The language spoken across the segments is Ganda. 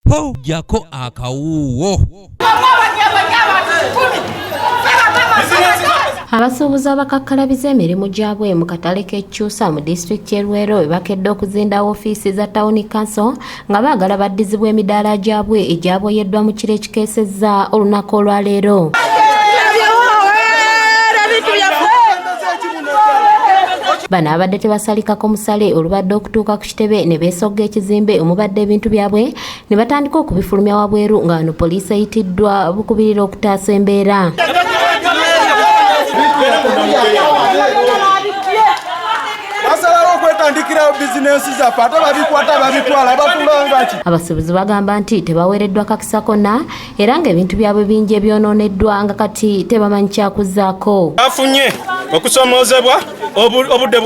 Jjako akawuuwo. Abasuubuzi abakakkalabiza emirimu gyabwe mu katale k'e Kyusa mu disitulikiti y'e Luweero bakedde okuzinda woofiisi za tawuni kanso nga baagala baddizibwa emidaala gyabwe egyaboyeddwa mu kiro ekikeesezza olunaku olwaleero. Bano abadde tebasalikako musale olubadde okutuuka ku kitebe ne beesogga ekizimbe omubadde ebintu byabwe ne batandika okubifulumya wabweru nga wano poliisi eyitiddwa bukubirira okutaasa embeera. Basalawo okwetandikirawo bizinensi zaffe ate babikwata babitwala batulanga ki? Abasuubuzi bagamba nti tebaweereddwa kakisa konna era ng'ebintu byabwe bingi ebyonooneddwa nga kati tebamanyi kyakuzaako. Bafunye okusoomoozebwa obudde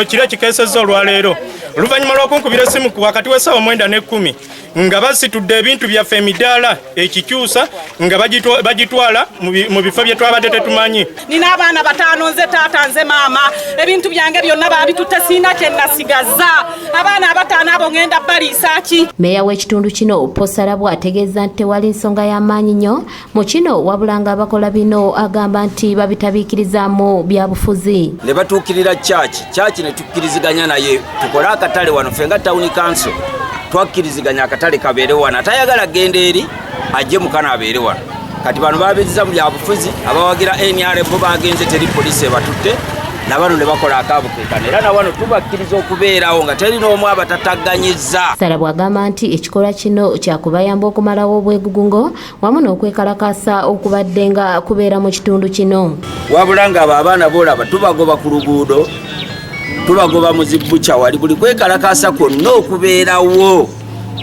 ekiro ekikeesezza olwaleero oluvannyuma lw'okunkubira essimu wakati w'essaawa 9:10 nga basitudde ebintu byaffe emidaala ekikyusa nga bagitwala mu bifo bye twabadde tetumanyi. Nina abaana 5, nze taata, nze maama, ebintu byange byonna babitutte, siina kye nasigaza. Abaana 5 abo ngenda baliisa ki? Meeya w'ekitundu kino Posarabwa ategeeza nti tewali nsonga y'amaanyi nnyo mu kino, wabula ng'abakola bino agamba nti babitabiikirizaamu byabufuzi. Ne batuukirira kyaki ne tukkiriziganya naye tukole akatale wano ffe nga tawuni kanso twakkiriziganya akatale kabeere wano, atayagala genda eri ajje mukano abeere wano. Kati bano babizza mu byabufuzi, abawagira NRM bo bagenze teri poliisi ebatutte, nabano ne bakola akaabukekano era nawano tubakkiriza okubeerawo nga teri n'omu abatataganyizza. Salabwa agamba nti ekikolwa kino kyakubayamba okumalawo obwegugungo wamu n'okwekalakaasa okubadde nga kubeera mu kitundu kino. Wabula ng'abo abaana boolaba tubagoba ku luguudo, tubagoba mu zibbuca wali buli kwekalakaasa kwonna okubeerawo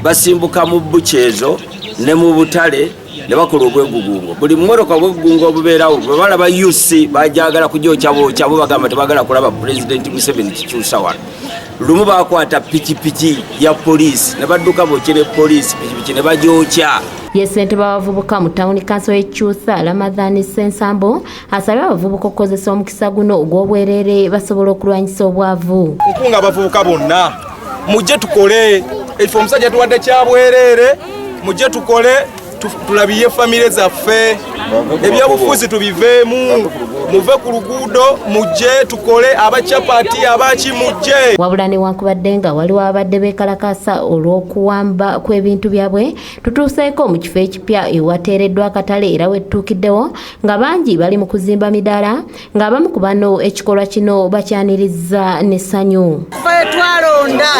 basimbuka mu bbuca ezo ne mu butale ne bakola obwegugungo. Buli mmotoka obwegugungo obubeerawo bwe balaba UC bajagala kugyokya bookya, bo bagamba tebagala kulaba Pulezidenti Museveni kikyusa wano. Lumu bakwata pikipiki ya poliisi ne badduka bookye ne poliisi pikipiki ne bagyokya. Ye ssentebe w'abavubuka mu tawuni kanso y'e Kyusa Ramadhan Ssensambo asabye abavubuka okukozesa omukisa guno ogw'obwereere basobole okulwanyisa obwavu. Nkunga abavubuka bonna mujje tukole, ekifo omusajja tuwadde kya bwereere, mujje tukole tulabiye famire zaffe, ebyobufuzi tubiveemu, muve ku luguudo mujje tukole, abacapati abaki mujje. Wabula newankubadde nga waliwo abadde beekalakaasa olw'okuwamba kw'ebintu byabwe, tutuuseeko mu kifo ekipya ewateereddwa akatale era wetutuukiddewo nga bangi bali mu kuzimba midaala ng'abamu ku bano ekikolwa kino bakyaniriza n'essanyu. Ffe twalonda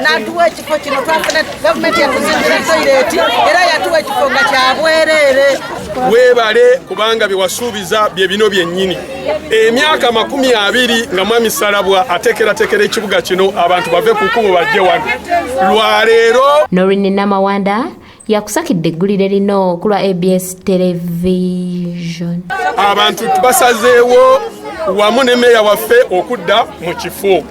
n'atuwa ekifo kino, twafuna gavumenti yatuzimbira toyireti era yatuwa ekifo nga kya bwereere. Weebale kubanga bye wasuubiza bye bino byennyini. Emyaka 20 nga Mwami Salabwa ateekerateekera ekibuga kino abantu bave ku kkubo bajje wano lwaleero. Noreen Namawanda yakusakidde eggulire lino ku lwa ABS Television. Abantu basazeewo wamu ne meeya waffe okudda mu kifo.